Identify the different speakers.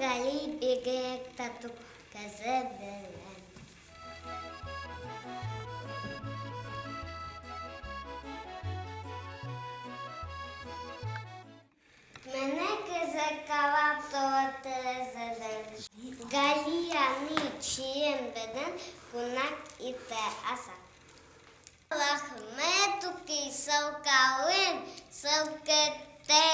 Speaker 1: Гали бигрәк тату кызы белән. Менә кызы карап тора тәрәзәдән. Галияне чиен белән кунак итә Азат. Рәхмәт укый, сылкавын селкетә.